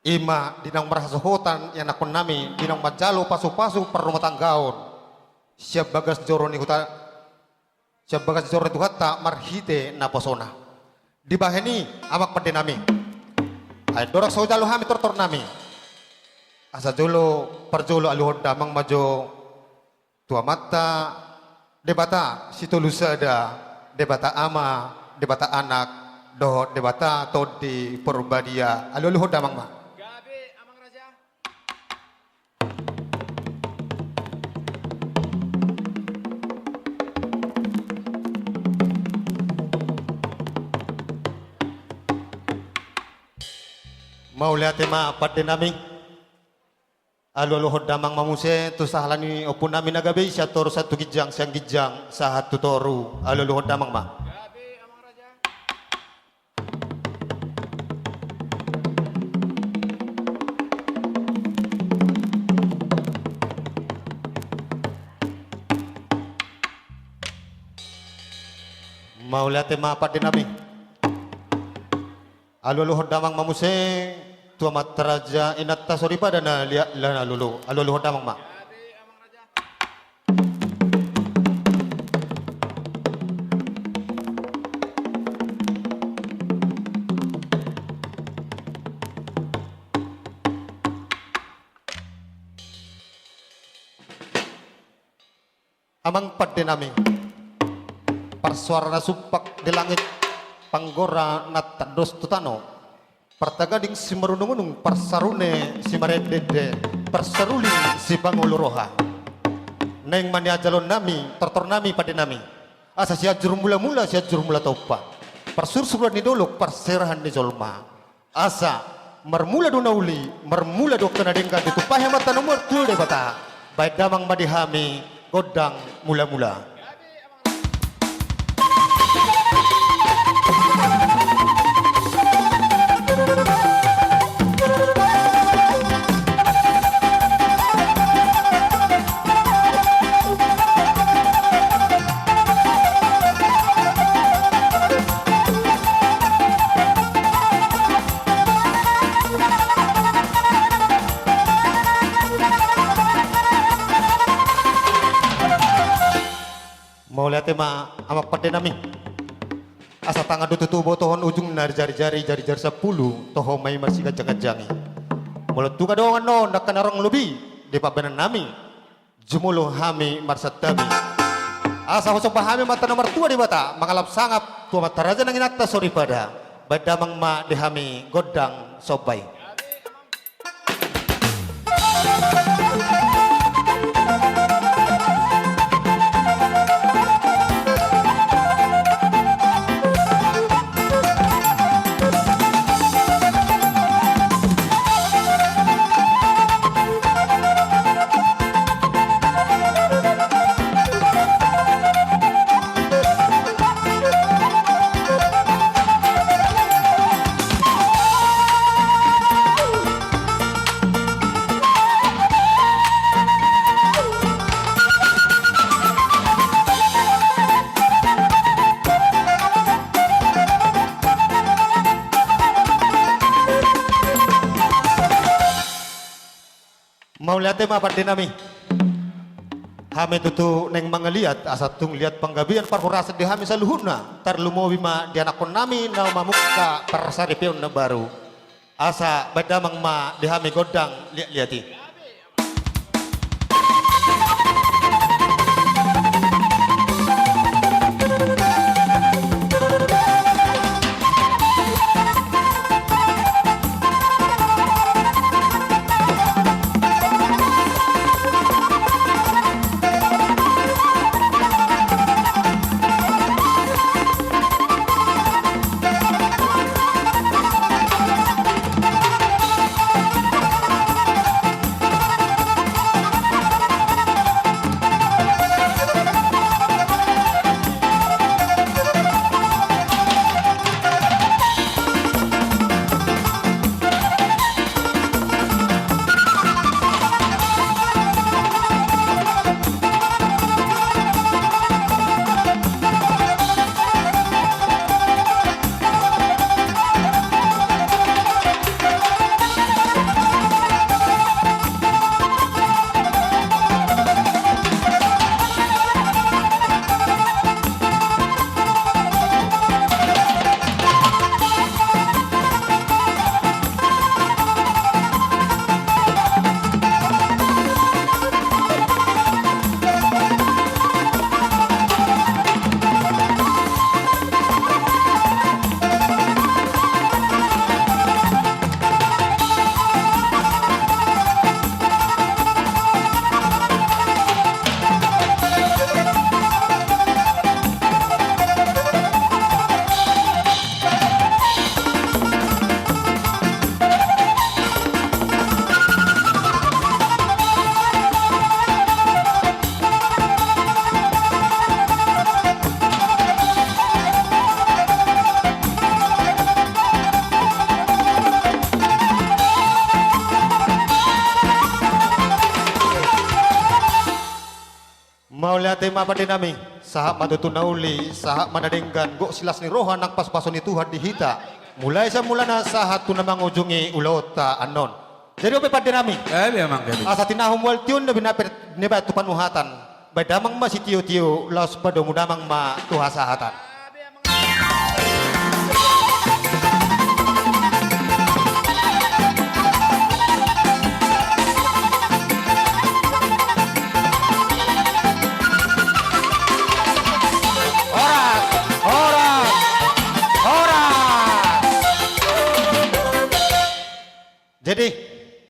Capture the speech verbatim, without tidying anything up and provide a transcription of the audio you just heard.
Ima di naung marhasohotan ianakkonnami, di naung manjalo pasupasu parrumatanggaon sian bagas joro ni huta, sian bagas joro ni Tuhanta marhite naposona. Dibahen i, amang pandenami, ai dorang so hujalo hami tortornami. Asa jolo parjolo aluhon damang ma jo tu Amanta Debata Sitolusada, Debata Ama, Debata Anak, dohot Debata Tondi Porbadia. Alualuhon damang ma. Gabe, amang raja. Mauliate ma pandenami. Alualuhon damang ma muse tu sahala ni ompunami na gabe i, sian toru sahat tu ginjang, sian ginjang sahat tu toru. Alualuhon damang ma. Mauliate ma pandenami. Alualuhon damang ma muse tu amanta raja, inanta soripada na liat na lolo. Alualuhon damang ma. Amang pandenami, parsoara na sumpak di langit, panggora na tandos tu tano, partagading simarunungunung, parsarune simarendende, parsaruli sipangolu roha. Naeng ma niajalonnami tortornami pandenami, asa Sianjur Mulamula, Sianjur Mula Tompa, parsursuran ni dolok, parserahan ni jolma. Asa marmula do na uli, marmula do angka na denggan, ditumpahi Amanta na martua Debata. Bahen damang ma di hami gondang mulamula. Mauliate ma amang pandenami. Asa tangan do tutu botohon ujungna, jarijari, jarijari sampulu, toho ma i marsiganjangganjangi. Molo tung adong annon angka na rong lobi di pambahenannami, jumolo hami marsantabi. Asa husomba hami Amanta na martua Debata, mangalap sangap tu amanta raja nang inanta soripada. Bahen damang ma di hami gondang somba i. Mauliate ma pandenami. Hami tutu naeng mangaliat asa tung liat panggabean parhorasan di hami saluhutna, tarlumobi ma di anakkonnami na mamungka parsaripeon na baru. Asa bahen damang ma di hami gondang liatliat i. Mauliate ma pande nami, sahat ma tutu na uli, sahat ma na denggan, gok silas ni roha nang pasupasu ni Tuhan di hita. Mulai sian mulana sahat tu na mangujungi ulaonta annon. Jadi on pe pande nami. Eh, be amang, gabe. Asa tinahu mual tion na binahen, binahen tu panuhatan. Baen damang ma sitiotio, laos padomu damang ma tu hasahatan. Horas, horas, horas. Jadi,